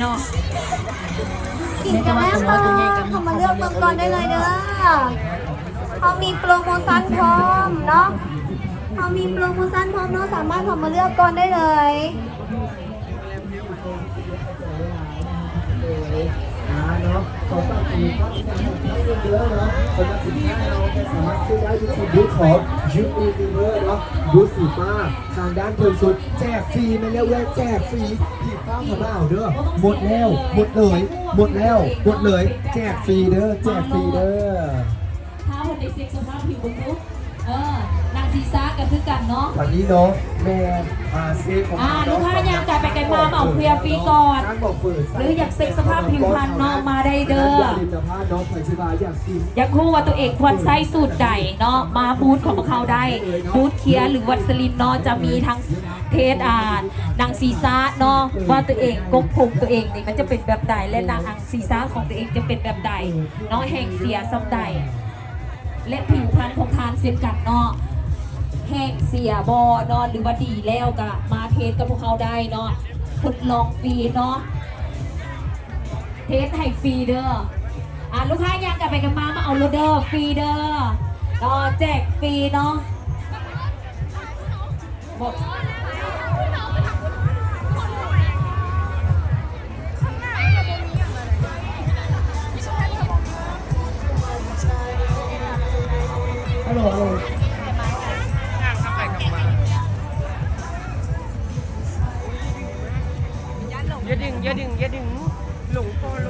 ເນາະ ກິນກາແຟເບິ່ງ ເຂົ້າມາເລືອກເບິ່ງກ່ອນໄດ້ເລີຍເດີ. ເຮົາມີໂປຣໂມຊັນພ້ອມເນາະ ເຮົາມີໂປຣໂມຊັນພ້ອມເນາະ ສາມາດເຂົ້າມາເລືອກກ່ອນໄດ້ເລີຍ. ເນາະ ຂໍຝາກເຖິງພາກງານຂອງທ່ານເດີເນາະ ສຳລັບສິນຄ້າເຮົາສາມາດຊື້ໄດ້ຢູ່ທີ່ບູດຂອງ Youth Universe ເນາະ ບູດສີຟ້າ ທາງດ້ານເທິງສຸດ ແຈກຟຣີ ແມ່ນແລ້ວເອື້ອຍ ແຈກຟຣີ ສີຟ້າຂາວເດີ ໝົດແລ້ວ ໝົດເລີຍ ໝົດແລ້ວ ໝົດເລີຍ ແຈກຟຣີເດີ ແຈກຟຣີເດີ. ຖ້າເພິ່ນໄດ້ເຊັກສະພາບຜິວເບິ່ງດູ ເອີ ໜັງສີສາກໍຄືກັນເນາະ ອັນນີ້ເນາະ ແມ່ນ ອ່າ ເຊຟຂອງ ອ່າ ເຮົາເນາະ ລູກຄ້າຍ່າງໄກໄປໄກມາ ມາເອົາເຄື່ອງຟຣີກ່ອນ ຮ້ານບໍ່ເປີດ ຫຼືຢາກເຊັກສະພາບຜິວພັນເນາະ ມາໄດ້ເດີ ເນາະ ໃຜຊິວ່າຢາກຊິ ຢາກຮູ້ວ່າຕົວເອງຄວນໃຊ້ສູດໃດເນາະ ມາບູດຂອງພວກເຮົາໄດ້ ບູດເຄຍ ຫຼື ວັດສະລິນເນາະ ຈະມີທັງເທສ ອ່າ ໜັງສີສາເນາະ ວ່າຕົວເອງກົກຜົມຕົວເອງນີ້ມັນຈະເປັນແບບໃດ ແລະ ໜັງ ສີສາຂອງຕົວເອງຈະເປັນແບບໃດເນາະ ແຮງເຊຍສ່ຳໃດ ແລະ ຜິວພັນຂອງທ່ານເຊັ່ນກັນເນາະ ແຮງເຊຍບໍ່ເນາະ ຫຼືວ່າດີແລ້ວກະມາເທສກັບພວກເຮົາໄດ້ເນາະ ທົດລອງຟຣີເນາະ ເທສໃຫ້ຟຣີເດີ. ອ່າ ລູກຄ້າຍ່າງກັນໄປກັນມາ ມາເອົາໂລດເດີ ຟຣີເດີ ເນາະ ແຈກຟຣີເນາະ. ຢ່າດຶງ ຢ່າດຶງ ຢ່າດຶງ ຫຼົງຕໍ່ ຫຼົງ